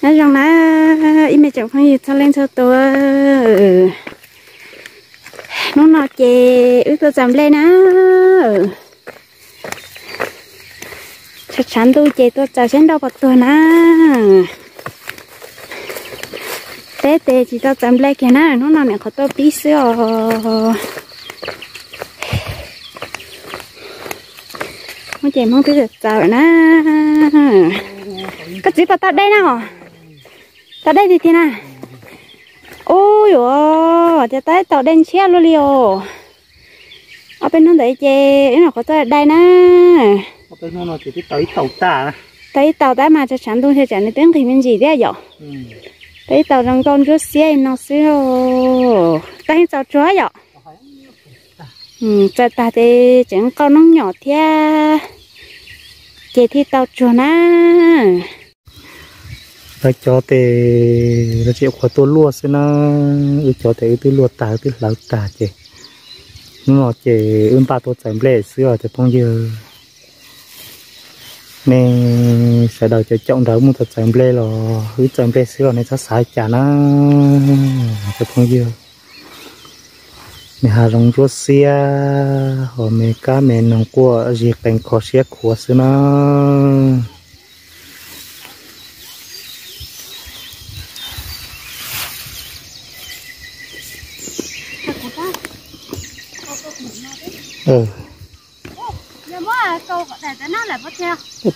Nyob zoo na ib me tsoom phooj ywg txhua leej txhua tus, hnub no ces wb tuaj txaws nplej na. Tshav tshav ntuj ces tuaj txaws saib nroj puas tuag na. Teb tes tsis tau txaws nplej kiag na, hnub no niam qhuav tuaj pib xwb os. Hmoob ces Hmoob twb txaws txaws na. Koj txiv puas tau dej na? Tau dej tiag tiag na. Ub yuav tias tau tau dej ntshiab luaj li os. Ob peb hnub ntawd ces wb nyuam qhuav txawj dai na. Tau ib taus tab mas tshav tshav ntuj ntshe tsam nws twb nqig me ntsis thiab yom. Tau ib taus zoo nkauj ntsuab xiab li no xwb. Tau yeej txaus tsuag yom. Txawm tag ces tseem qauj noob nyom thiab, ces thiaj tau tsuag na. Lawv cov tes lawv tseem qhuav tuaj luaj xwb na, wb cov tes wb twb luaj tag wb twb hlawv tag ces hnub no ces wb npaj tuaj txaws nplej xwb os cov phooj ywg. Nej sawv daws cov caum nrog wb mus txaws nplej los wb txaws nplej xwb los nej txhob xav cas na cov phooj ywg. Me hav zoov ntsuab xiab, ho me kab me noog quaj zig qees kho siab khuav xwb na.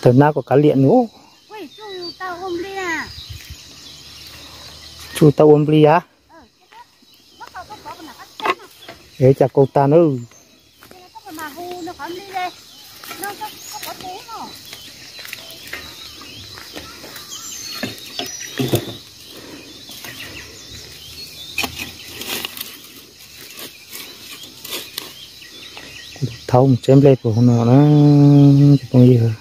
Tawg nab kom kav liam nus. Tsuj tau ua nplig a. Es cas kaus tag na. Kuv thauj mus tseb nplej puas hauv no na cov phooj ywg.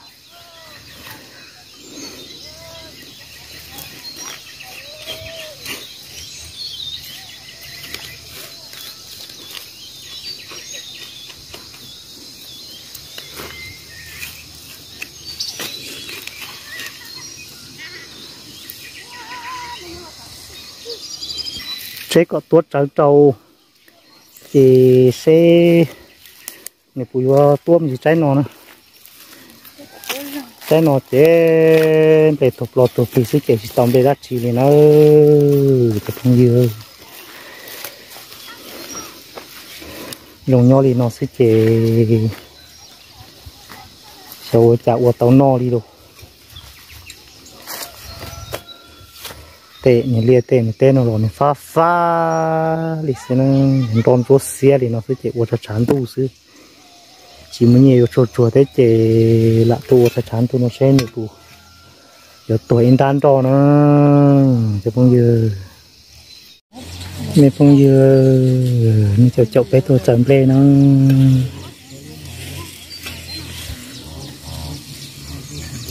Tseb kom tuab tsawv rau, ces seb nws puas yuav tuab me ntsis tsaib no na. Tsaib no ces nplej tuag plo tuag plig xwb ces tsis tau nplej dab tsi li na cov phooj ywg. Zoo nyob li no xwb ces xyov ua cas ua tau noj li lauj. Tej niag liaj tej niag teb no los nws fab fab li xwb na, nroj ntsuab xiab li no xwb ces ua tshav tshav ntuj xwb. Tsis muaj nyiaj yuav tsuag tsuag thiab ces lam tuaj ua tshav tshav ntuj no seb nws puas yuav tuag ib nrab nroj na cov phooj ywg. Me phooj ywg, nej caum caum peb tuaj txaws nplej na.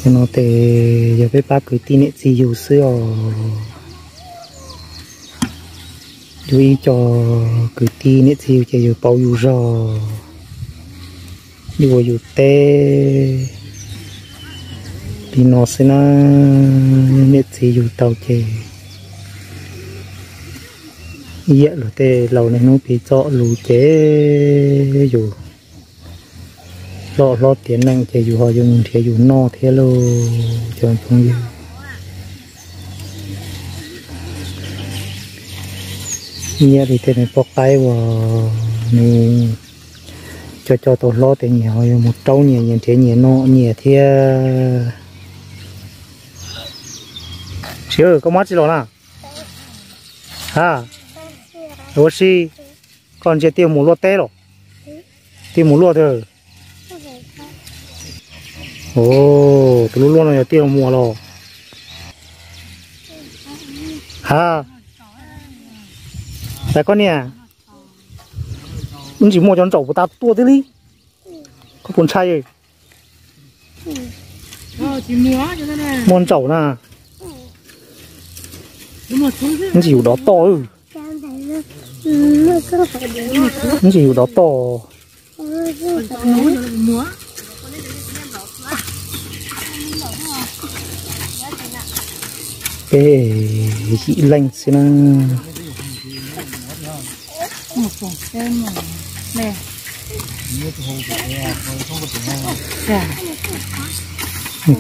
Cov no ces yog peb pab kwv tij niam txiv yug xwb os. Yus ib co kwv tij niam txiv yug ces yus pauv yus zog, yus ua yus teb li no xwb na. Niam txiv yug tau ces ib yam luag tej laus niaj hnub piv txoj lus ces yus loj hlob tiav neej ces yus ho yuav mus nrhiav yus noj thiab lauj cov phooj ywg. Nyiaj li tej niag poj qaib uas nws coj coj tau hlob ces nyias ho yuav mus raub nyias, nyias nrhiav nyias noj nyias thiab. Siav, koj muab tsi los na? Ha, ua si, koj ntsia Tiaj Muas luaj teb los? Tiaj Muas luaj twg? Tus luaj luaj no yog Tiaj Muas los? Ha, tas koj niam, ntsis muaj cov ntsaum puas tas tuaj tib li? Koj puas ntshai? Muaj ntsaum na. Ntsis yus dov toj. Ntsis yus dov toj. Ej, yim leej xwb na.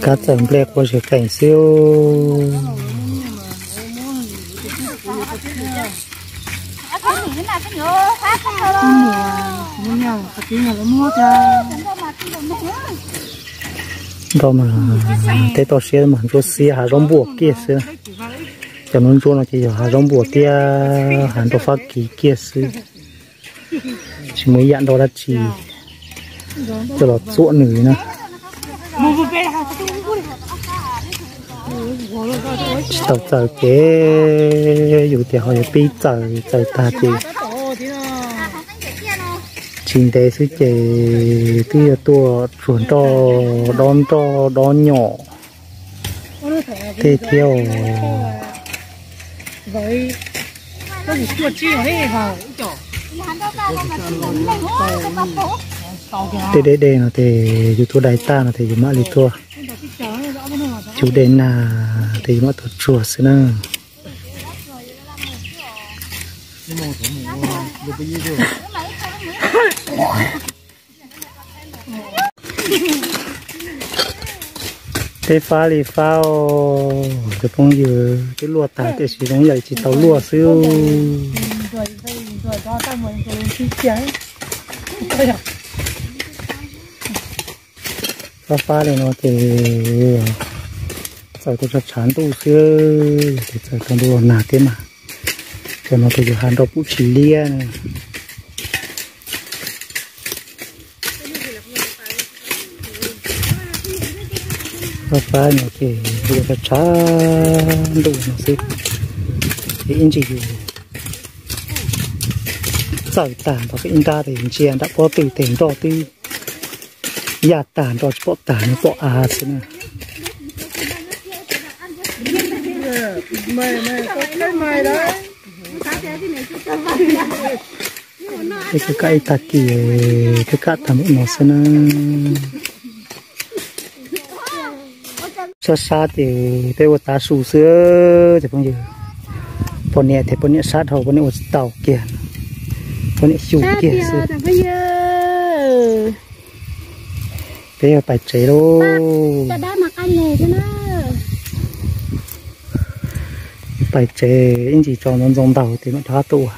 Kab txawm nplej qua zes qees xwb. Nroj mas teb toj siab mas ntsuab xiab hav zoov npuam kiag xwb. Cov ntsuab ntsuab no ces yog hav zoov npuam thiab hav nroj Fab Kis kiag xwb. Tsis muaj ib yam nroj dab tsi coj los txuam nws na. Tsis tau txaws ces yus tias ho yuav pib txaws, txaws tag ces tsis ntev xwb ces twb yuav tuaj tsuag nroj, dob nroj dob nyom tej thiab. Tej deb deb no ces yus tuaj dai tag no ces yus mam li tuaj, yus dej nag ces yus mam tuaj tsuag xwb na. Peb fab li fab os cov phooj ywg, twb luaj tag tiam sis zoo yam li tsis tau luaj xwb. Fab fab li no ces txawm tau tshav tshav ntuj xwb, ces txawm tau ntuj los nag thiab mas. Cov no ces yus hav nroj pum tsis liab na. Fab fab no ces yus tshav tshav ntuj no xwb, ces ib ntsis yus txawm tag nrho ib nrab tes ntsia nram pob tw tes nroj twb yaj tag nroj tsis pom tag, nws pom av xwb na. Peb kwv kam ib tag kis, kwv kam tag npaum no xwb na. Sab sab ces peb ua tav su xwb cov phooj ywg. Poj niam thiab poj niam sab dhau, poj niam ua tsis tau kiag, poj niam xyu kiag xwb. Peb yuav pais tsev lauj. Pais tsev ib ntsis tso ntxoov ntxoo ntaug ces mam rov qab tuaj ua.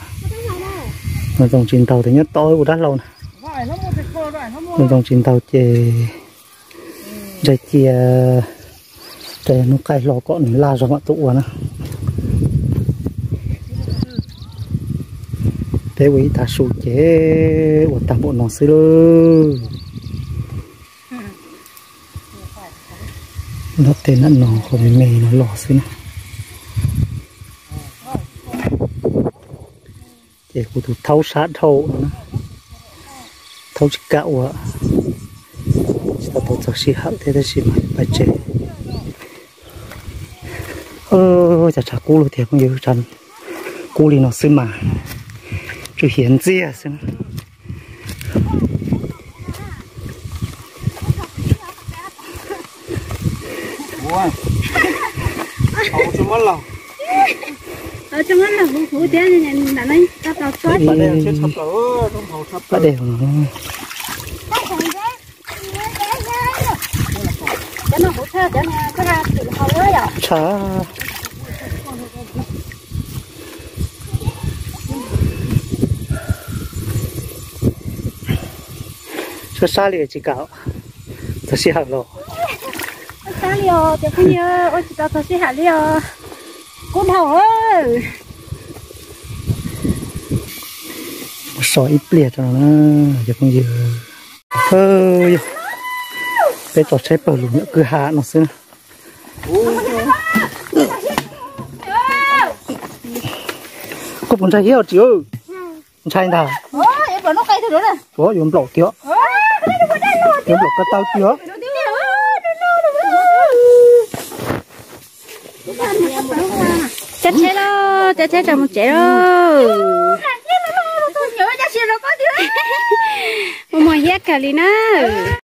Ntxoov ntxoo tsis ntaug ces nyob tod ua dab hlau na. Ntxoov ntxoo tsis ntaug ces ntshai cia rau hnub qaij hlo kom nws laj zog mam tuaj ua na. Peb ua ib tav su ces ua tag npaum no xwb lauj. Nram tej nram no qhov me me no los xwb na. Ces kuv tus thaub sab dhau no na, thaub tsis kam ua, tsis tau tau txog sij hawm thiab tab sis mas pais tsev. Cas tshav kub lug tiag phooj ywg, tshav kub li no xwb mas tsw hiav ntxiag xwb na. Pab dej no. Tshav. Sab sab li tsis kam txog sij hawm los. Sab li os cov phooj ywg, ua tsis tau txog sij hawm li os. Kub dhau. Mus so ib pliag tso no na cov phooj ywg. Peb tso tsheb pawg lug nyob kwj ha no xwb na. Koj puas ntshai thiab tsis? Ntshai ntag. Yuav nplaum kiag. Yuav nplaum ko taw kiag. Cab tsheb lauj, cab tsheb tsam mus tsev lauj. Mus mos hiab kawg li na.